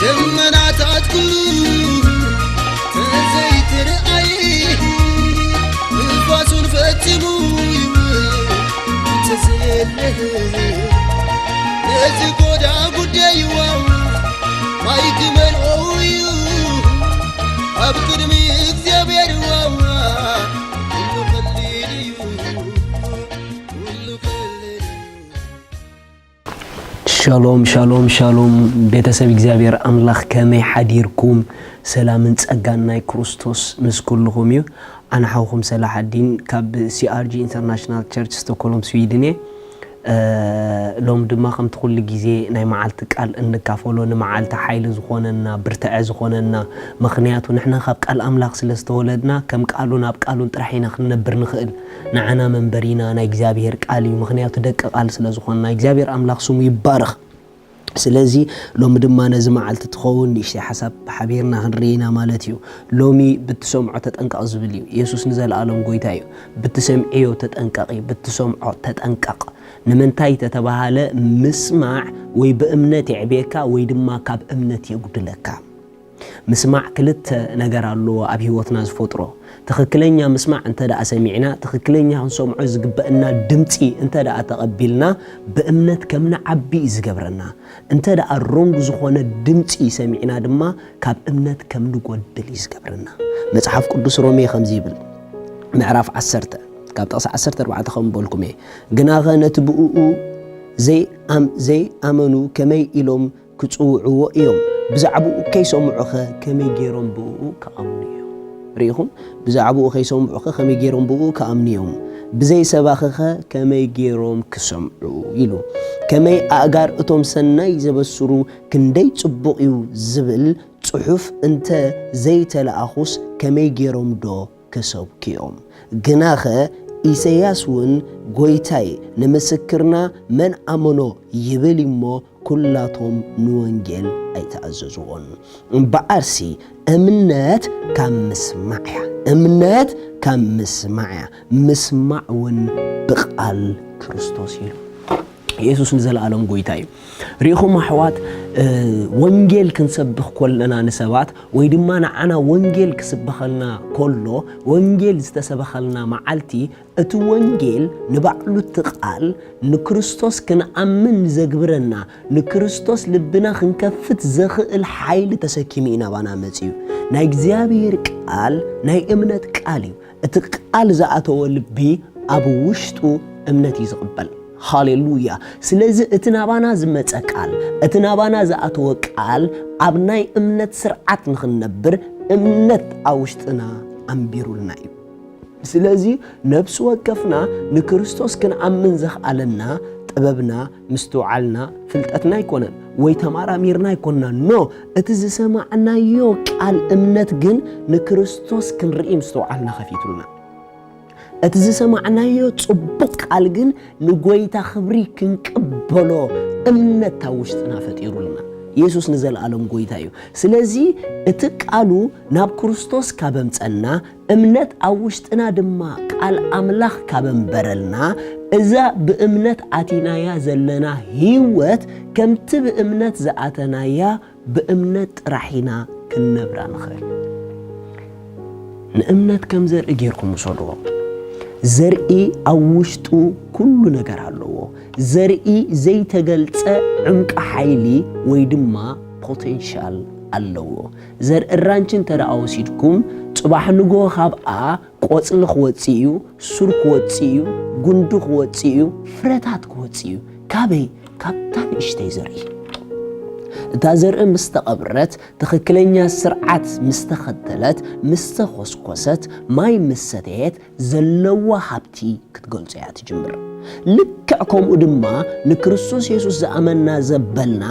ደመናታት ኩሉ ተዘይትርኣይ፣ ንፋሱን ፈጺሙ ይውል ተዘየለ። ነዚ ጎዳ ጉዳይ ዋዋ ማይ ክመልኦ እዩ ኣብ ቅድሚ እግዚኣብሔር ዋዋ። ኩሉ ቀሊል እዩ፣ ኩሉ ቀሊል እዩ። ሻሎም ሻሎም ሻሎም፣ ቤተሰብ እግዚኣብሔር ኣምላኽ ከመይ ሓዲርኩም? ሰላምን ጸጋን ናይ ክርስቶስ ምስ ኩልኹም እዩ። ኣነ ሓውኹም ሰላሓዲን ካብ ሲኣርጂ ኢንተርናሽናል ቸርች ስቶክሆልም ስዊድን እየ። እ፣ ሎም ድማ ከምቲ ኩሉ ግዜ ናይ መዓልቲ ቃል እንካፈሎ፣ ንመዓልቲ ሓይሊ ዝኾነና፣ ብርትዐ ዝኾነና፣ ምኽንያቱ ንሕና ካብ ቃል ኣምላኽ ስለ ዝተወለድና ከም ቃሉን ኣብ ቃሉን ጥራሕ ኢና ክንነብር ንኽእል። ንዓና መንበሪና ናይ እግዚኣብሔር ቃል እዩ። ምኽንያቱ ደቂ ቃል ስለ ዝኾንና እግዚኣብሔር ኣምላኽ ስሙ ይባረኽ። ስለዚ ሎሚ ድማ ነዚ መዓልቲ ትኸውን ንእሽተይ ሓሳብ ሓቢርና ክንርኢ ኢና ማለት እዩ። ሎሚ ብትሰምዖ ተጠንቀቕ ዝብል እዩ። የሱስ ንዘለኣለም ጎይታ እዩ። ብትሰምዕዮ ተጠንቀቒ፣ ብትሰምዖ ተጠንቀቕ። ንምንታይ ተተባሃለ ምስማዕ ወይ ብእምነት የዕብየካ ወይ ድማ ካብ እምነት የጉድለካ። ምስማዕ ክልተ ነገር ኣለዎ ኣብ ህይወትና ዝፈጥሮ። ትኽክለኛ ምስማዕ እንተ ደኣ ሰሚዕና፣ ትኽክለኛ ክንሰምዖ ዝግበእና ድምፂ እንተ ደኣ ተቐቢልና፣ ብእምነት ከም ንዓቢ እዩ ዝገብረና። እንተ ደኣ ሮንግ ዝኾነ ድምፂ ሰሚዕና ድማ፣ ካብ እምነት ከም ንጎድል እዩ ዝገብረና። መጽሓፍ ቅዱስ ሮሜ ከምዚ ይብል፣ ምዕራፍ ዓሰርተ ካብ ጥቕሲ ዓሰርተ ኣርባዕተ ከም በልኩም እየ፣ ግናኸ ነቲ ብእኡ ዘይኣም- ዘይኣመኑ ከመይ ኢሎም ክጽውዕዎ እዮም? ብዛዕባኡ ከይሰምዑኸ ከመይ ገይሮም ብእኡ ክኣምኑ እዮም? ርኢኹም? ብዛዕባኡ ከይሰምዑኸ ከመይ ገይሮም ብእኡ ክኣምኑ እዮም? ብዘይ ሰባኺኸ ከመይ ገይሮም ክሰምዑ? ኢሉ። ከመይ ኣእጋር እቶም ሰናይ ዘበስሩ ክንደይ ጽቡቕ እዩ ዝብል ጽሑፍ እንተ ዘይተለኣኹስ ከመይ ገይሮም ዶ ክሰብኩ እዮም? ግናኸ ኢሰያስ እውን ጎይታይ ንምስክርና መን ኣመኖ ይብል እሞ ኩላቶም ንወንጌል ኣይተኣዘዝዎን። እምበኣርሲ እምነት ካብ ምስማዕ እያ። እምነት ካብ ምስማዕ እያ። ምስማዕ እውን ብቓል ክርስቶስ ኢሉ። የሱስ ንዘለኣለም ጎይታ እዩ። ርኢኹም ኣሕዋት፣ እ፣ ወንጌል ክንሰብኽ ኮለና ንሰባት ወይ ድማ ንዓና ወንጌል ክስበኸልና ኮሎ፣ ወንጌል ዝተሰበኸልና መዓልቲ እቲ ወንጌል ንባዕሉ እቲ ቃል ንክርስቶስ ክንኣምን ዘግብረና፣ ንክርስቶስ ልብና ክንከፍት ዘኽእል ሓይሊ ተሰኪሙ እዩ ናባና መጺኡ። ናይ እግዚኣብሔር ቃል ናይ እምነት ቃል እዩ። እቲ ቃል ዝኣተወ ልቢ ኣብ ውሽጡ እምነት እዩ ዝቕበል። ሃሌሉያ። ስለዚ እቲ ናባና ዝመጸ ቃል፣ እቲ ናባና ዝኣተወ ቃል ኣብ ናይ እምነት ስርዓት ንኽንነብር እምነት ኣብ ውሽጥና ኣንቢሩልና እዩ። ስለዚ ነፍሲ ወከፍና ንክርስቶስ ክንኣምን ዘኽኣለና ጥበብና፣ ምስትውዓልና፣ ፍልጠትና ኣይኮነን ወይ ተማራሚርና ኣይኮንና። ኖ፣ እቲ ዝሰማዕናዮ ቃል እምነት ግን ንክርስቶስ ክንርኢ ምስትውዓልና ከፊቱልና። እቲ ዝሰማዕናዮ ጽቡቕ ቃል ግን ንጎይታ ክብሪ ክንቅበሎ እምነት ኣብ ውሽጥና ፈጢሩልና። የሱስ ንዘለኣለም ጎይታ እዩ። ስለዚ እቲ ቃሉ ናብ ክርስቶስ ካብ ኣምጸና፣ እምነት ኣብ ውሽጥና ድማ ቃል ኣምላኽ ካብ ኣንበረልና፣ እዛ ብእምነት ኣቲናያ ዘለና ህይወት ከምቲ ብእምነት ዝኣተናያ ብእምነት ጥራሕ ኢና ክንነብራ ንኽእል። ንእምነት ከም ዘርኢ ጌርኩም ውሰድዎ። ዘርኢ ኣብ ውሽጡ ኩሉ ነገር ኣለዎ። ዘርኢ ዘይተገልጸ ዕምቂ ሓይሊ ወይ ድማ ፖቴንሻል ኣለዎ። ዘርኢ ራንቺ እንተ ደኣ ወሲድኩም፣ ጽባሕ ንግሆ ካብኣ ቆጽሊ ክወጽእ እዩ፣ ሱር ክወጽእ እዩ፣ ጉንዲ ክወጽእ እዩ፣ ፍረታት ክወጽእ እዩ። ካበይ? ካብታ ንእሽተይ ዘርኢ። እታ ዘርኢ ምስ ተቐብረት፣ ትኽክለኛ ስርዓት ምስ ተኸተለት፣ ምስ ተኾስኮሰት፣ ማይ ምስ ሰተየት፣ ዘለዋ ሃብቲ ክትገልጾ እያ ትጅምር። ልክዕ ከምኡ ድማ ንክርስቶስ የሱስ ዝኣመንና ዘበልና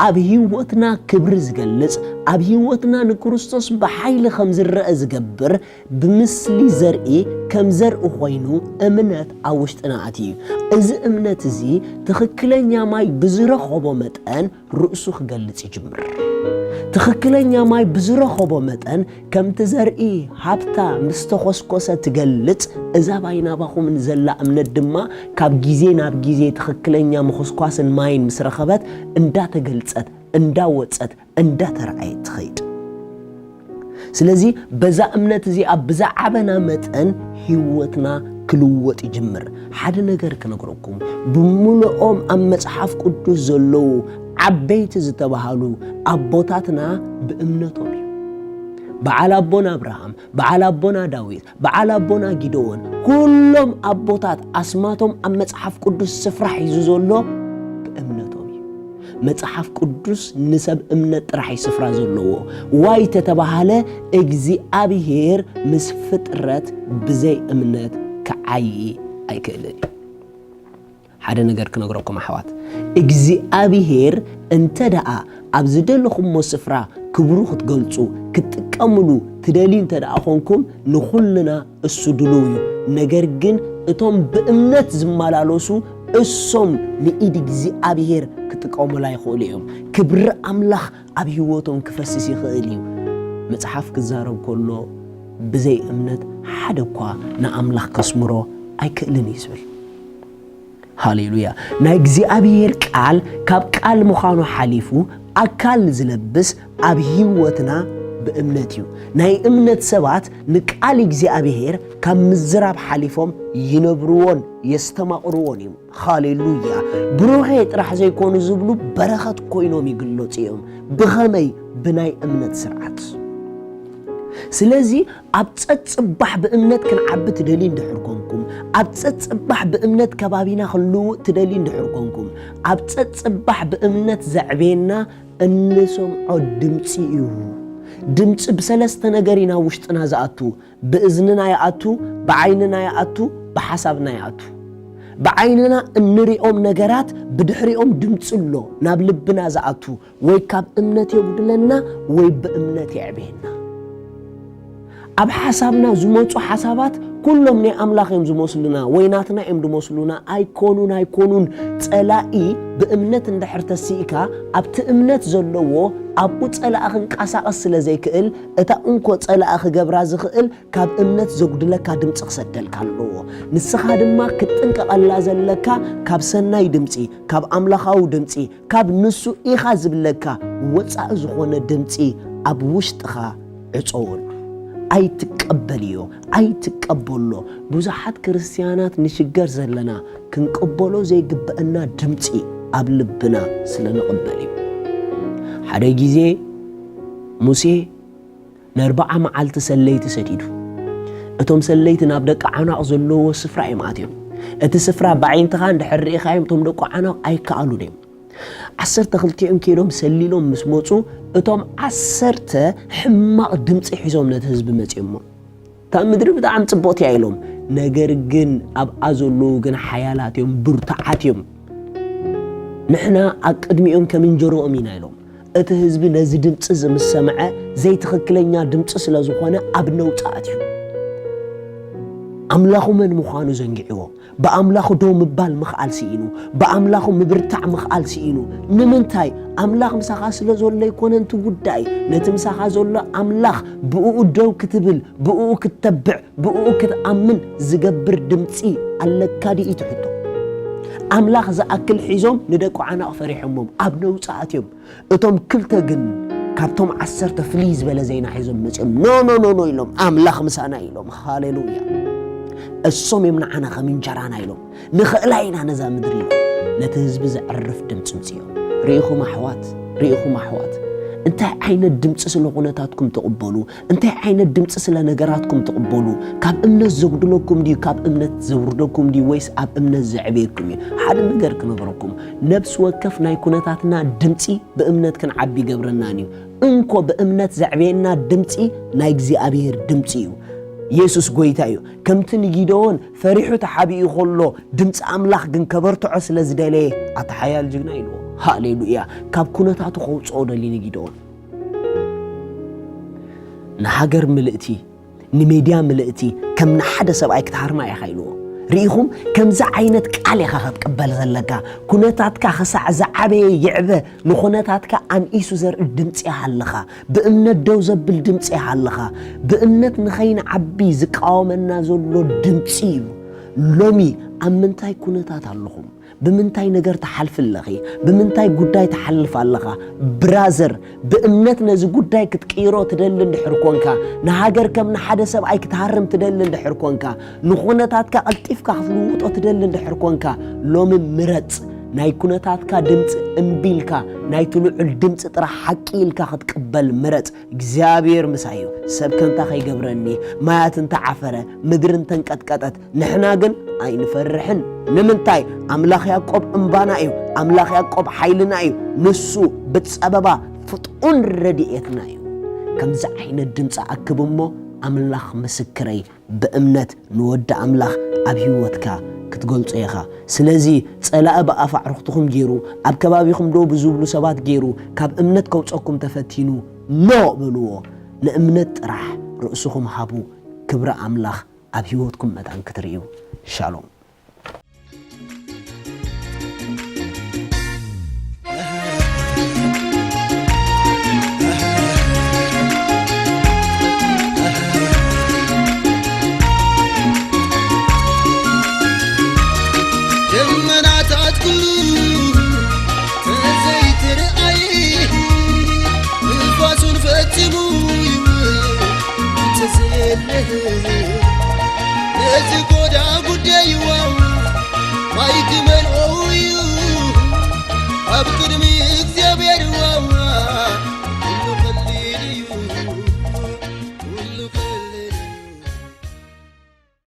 ኣብ ህይወትና ክብሪ ዝገልጽ፣ ኣብ ህይወትና ንክርስቶስ ብሓይሊ ከም ዝረአ ዝገብር፣ ብምስሊ ዘርኢ ከም ዘርኢ ኮይኑ እምነት ኣብ ውሽጥና ኣትዩ እዩ። እዚ እምነት እዚ ትኽክለኛ ማይ ብዝረኸቦ መጠን ርእሱ ክገልጽ ይጅምር። ትኽክለኛ ማይ ብዝረኸቦ መጠን ከምቲ ዘርኢ ሃብታ ምስ ተኾስኮሰ ትገልጽ፣ እዛ ባይ ናባኹምን ዘላ እምነት ድማ ካብ ግዜ ናብ ግዜ ትኽክለኛ ምኹስኳስን ማይን ምስ ረኸበት እንዳተገልጸት እንዳወጸት እንዳተረኣየት ትኸይድ። ስለዚ በዛ እምነት እዚኣ ብዝዓበና መጠን ህይወትና ክልወጥ ይጅምር። ሓደ ነገር ክነግረኩም፣ ብምልኦም ኣብ መጽሓፍ ቅዱስ ዘለዉ ዓበይቲ ዝተባሃሉ ኣቦታትና ብእምነቶም እዩ። በዓል ኣቦና ኣብርሃም፣ በዓል ኣቦና ዳዊት፣ በዓል ኣቦና ጊደዎን፣ ኩሎም ኣቦታት ኣስማቶም ኣብ መጽሓፍ ቅዱስ ስፍራ ሒዙ ዘሎ ብእምነቶም እዩ። መጽሓፍ ቅዱስ ንሰብ እምነት ጥራሕ እዩ ስፍራ ዘለዎ። ዋይ ተተባሃለ እግዚኣብሔር ምስ ፍጥረት ብዘይ እምነት ክዓዪ ኣይክእልን እዩ። ሓደ ነገር ክነግረኩም ኣሕዋት፣ እግዚኣብሔር እንተ ደኣ ኣብ ዝደለኹሞ ስፍራ ክብሩ ክትገልጹ ክትጥቀምሉ ትደልዩ እንተ ደኣ ኾንኩም ንኹልና እሱ ድሉው እዩ። ነገር ግን እቶም ብእምነት ዝመላለሱ እሶም ንኢድ እግዚኣብሔር ክጥቀሙላ ይኽእሉ እዮም። ክብሪ ኣምላኽ ኣብ ህይወቶም ክፈስስ ይኽእል እዩ። መጽሓፍ ክዛረብ ከሎ ብዘይ እምነት ሓደ እኳ ንኣምላኽ ከስምሮ ኣይክእልን እዩ ዝብል። ሃሌሉያ። ናይ እግዚኣብሔር ቃል ካብ ቃል ምዃኑ ሓሊፉ ኣካል ዝለብስ ኣብ ህይወትና ብእምነት እዩ። ናይ እምነት ሰባት ንቃል እግዚኣብሔር ካብ ምዝራብ ሓሊፎም ይነብርዎን የስተማቕርዎን እዮም። ሃሌሉያ። ብሩኸ ጥራሕ ዘይኮኑ ዝብሉ በረኸት ኮይኖም ይግለጹ እዮም። ብኸመይ? ብናይ እምነት ስርዓት። ስለዚ ኣብ ጸጽባሕ ብእምነት ክንዓቢ ትደልዩ እንድሕር ኮንኩም፣ ኣብ ጸጽባሕ ብእምነት ከባቢና ክንልውጥ ትደልዩ እንድሕር ኮንኩም፣ ኣብ ጸጽባሕ ብእምነት ዘዕቤና እንሰምዖ ድምጺ እዩ። ድምጺ ብሰለስተ ነገር ኢና ውሽጥና ዝኣቱ። ብእዝንና ይኣቱ፣ ብዓይንና ይኣቱ፣ ብሓሳብና ይኣቱ። ብዓይንና እንሪኦም ነገራት ብድሕሪኦም ድምጺ ኣሎ ናብ ልብና ዝኣቱ፣ ወይ ካብ እምነት የጉድለና ወይ ብእምነት የዕብየና። ኣብ ሓሳብና ዝመጹ ሓሳባት ኩሎም ናይ ኣምላኽ እዮም ዝመስሉና ወይ ናትና እዮም ዝመስሉና። ኣይኮኑን፣ ኣይኮኑን። ጸላኢ ብእምነት እንድሕር ተሲእካ ኣብቲ እምነት ዘለዎ ኣብኡ ጸላኢ ክንቀሳቐስ ስለ ዘይክእል እታ እንኮ ጸላኢ ክገብራ ዝኽእል ካብ እምነት ዘጉድለካ ድምጺ ክሰደልካ ኣለዎ። ንስኻ ድማ ክትጥንቀቐላ ዘለካ ካብ ሰናይ ድምጺ፣ ካብ ኣምላኻዊ ድምጺ፣ ካብ ንሱ ኢኻ ዝብለካ ወጻኢ ዝኾነ ድምጺ ኣብ ውሽጥኻ ዕጸወሉ። ኣይትቀበልዮ፣ ኣይትቀበሎ። ብዙሓት ክርስትያናት ንሽገር ዘለና ክንቅበሎ ዘይግበአና ድምጺ ኣብ ልብና ስለ ንቕበል እዩ። ሓደ ግዜ ሙሴ ንኣርብዓ መዓልቲ ሰለይቲ ሰዲዱ። እቶም ሰለይቲ ናብ ደቂ ዓናቕ ዘለዎ ስፍራ እዮም ኣትዮም። እቲ ስፍራ ብዓይንትኻ እንድሕር ርኢኻዮም እቶም ደቂ ዓናቕ ኣይከኣሉን እዮም። ዓሰርተ ክልቲኦም ኬሎም ሰሊሎም ምስ መጹ እቶም ዓሰርተ ሕማቕ ድምጺ ሒዞም ነቲ ህዝቢ መጺኦሞ። እታ ምድሪ ብጣዕሚ ጽብቕቲ እያ ኢሎም። ነገር ግን ኣብኣ ዘለዉ ግን ሓያላት እዮም፣ ብርቱዓት እዮም። ንሕና ኣብ ቅድሚኦም ከም እንጀሮኦም ኢና ኢሎም። እቲ ህዝቢ ነዚ ድምጺ እዚ ምስ ሰምዐ ዘይትኽክለኛ ድምጺ ስለ ዝኾነ ኣብ ነውጺ ኣትዩ። ኣምላኹ መን ምዃኑ ዘንጊዕዎ። ብኣምላኹ ደው ምባል ምኽኣል ስኢኑ። ብኣምላኹ ምብርታዕ ምኽኣል ስኢኑ። ንምንታይ? ኣምላኽ ምሳኻ ስለ ዘሎ ኣይኮነን እቲ ጉዳይ። ነቲ ምሳኻ ዘሎ ኣምላኽ ብእኡ ደው ክትብል፣ ብእኡ ክትተብዕ፣ ብእኡ ክትኣምን ዝገብር ድምጺ ኣለካ ድዩ ትሕቶ? ኣምላኽ ዝኣክል ሒዞም ንደቂ ዓናቕ ፈሪሖሞም ኣብ ነውጺ ኣትዮም። እቶም ክልተ ግን ካብቶም ዓሰርተ ፍልይ ዝበለ ዜና ሒዞም መጺኦም። ኖ፣ ኖ፣ ኖ፣ ኖ ኢሎም፣ ኣምላኽ ምሳና ኢሎም። ሃሌሉያ። እሶም እዮም ንዓና ከም እንጀራና ኢሎም። ንኽእላ ኢና ነዛ ምድሪ ኢሎም። ነቲ ህዝቢ ዘዕርፍ ድምጺ ምጽዮም። ርኢኹም ኣሕዋት፣ ርኢኹም ኣሕዋት፣ እንታይ ዓይነት ድምጺ ስለ ኩነታትኩም ትቕበሉ? እንታይ ዓይነት ድምጺ ስለ ነገራትኩም ትቕበሉ? ካብ እምነት ዘጉድለኩም ድዩ? ካብ እምነት ዘውርደኩም ድዩ? ወይስ ኣብ እምነት ዘዕብየኩም እዩ? ሓደ ነገር ክነግረኩም፣ ነፍሲ ወከፍ ናይ ኩነታትና ድምጺ ብእምነት ክንዓቢ ይገብረናን እዩ። እንኮ ብእምነት ዘዕብየና ድምጺ ናይ እግዚኣብሔር ድምጺ እዩ። የሱስ ጐይታ እዩ። ከምቲ ንጊደዎን ፈሪሑ ተሓቢኡ ከሎ ድምጺ ኣምላኽ ግን ከበርትዖ ስለ ዝደለየ፣ ኣታ ሓያል ጅግና ኢልዎ። ሃሌሉያ። ካብ ኩነታቱ ከውጽኦ ደልዩ ንጊደዎን። ንሃገር ምልእቲ፣ ንሜድያ ምልእቲ፣ ከም ንሓደ ሰብኣይ ክትሃርማ ኢኻ ኢልዎ። ርኢኹም፣ ከምዚ ዓይነት ቃል ኢኻ ክትቅበል ዘለካ። ኩነታትካ ክሳዕ ዝዓበየ ይዕበ፣ ንኹነታትካ ኣንኢሱ ዘርኢ ድምጺ ይሃልኻ። ብእምነት ደው ዘብል ድምጺ ይሃልኻ። ብእምነት ንኸይንዓቢ ዝቃወመና ዘሎ ድምጺ እዩ። ሎሚ ኣብ ምንታይ ኩነታት ኣለኹም? ብምንታይ ነገር ትሓልፊ ኣለኺ? ብምንታይ ጉዳይ ትሓልፍ ኣለኻ? ብራዘር፣ ብእምነት ነዚ ጉዳይ ክትቅይሮ ትደሊ እንድሕር ኮንካ፣ ንሃገር ከም ንሓደ ሰብኣይ ክትሃርም ትደሊ እንድሕር ኮንካ፣ ንኹነታትካ ቀልጢፍካ ክትልውጦ ትደሊ እንድሕር ኮንካ፣ ሎሚ ምረጽ። ናይ ኩነታትካ ድምፂ እምቢ ኢልካ፣ ናይቲ ልዑል ድምፂ ጥራሕ ሓቂ ኢልካ ክትቅበል ምረጽ። እግዚኣብሔር ምሳይ እዩ። ሰብ ከንታ ከይገብረኒ፣ ማያት እንተዓፈረ፣ ምድሪ እንተንቀጥቀጠት፣ ንሕና ግን ኣይንፈርሕን። ንምንታይ? ኣምላኽ ያዕቆብ እምባና እዩ። ኣምላኽ ያዕቆብ ሓይልና እዩ። ንሱ ብጸበባ ፍጡን ረድኤትና እዩ። ከምዚ ዓይነት ድምፂ ኣክብ እሞ፣ ኣምላኽ ምስክረይ፣ ብእምነት ንወዲ ኣምላኽ ኣብ ህይወትካ ክትገልጾ ኢኻ። ስለዚ ጸላኢ ብኣፍ ኣዕሩኽትኹም ገይሩ፣ ኣብ ከባቢኹም ደው ብዝብሉ ሰባት ገይሩ፣ ካብ እምነት ከውጸኩም ተፈቲኑ፣ ኖ በልዎ። ንእምነት ጥራሕ ርእስኹም ሃቡ። ክብሪ ኣምላኽ ኣብ ህይወትኩም መታን ክትርእዩ። ሻሎም። ደመናታት ኩሉ ተዘይትርኣይ፣ ንፋሱን ፈጺሙ ይውል እንተዘየለ፣ ነዚ ጎዳ ጉዳይ ዋው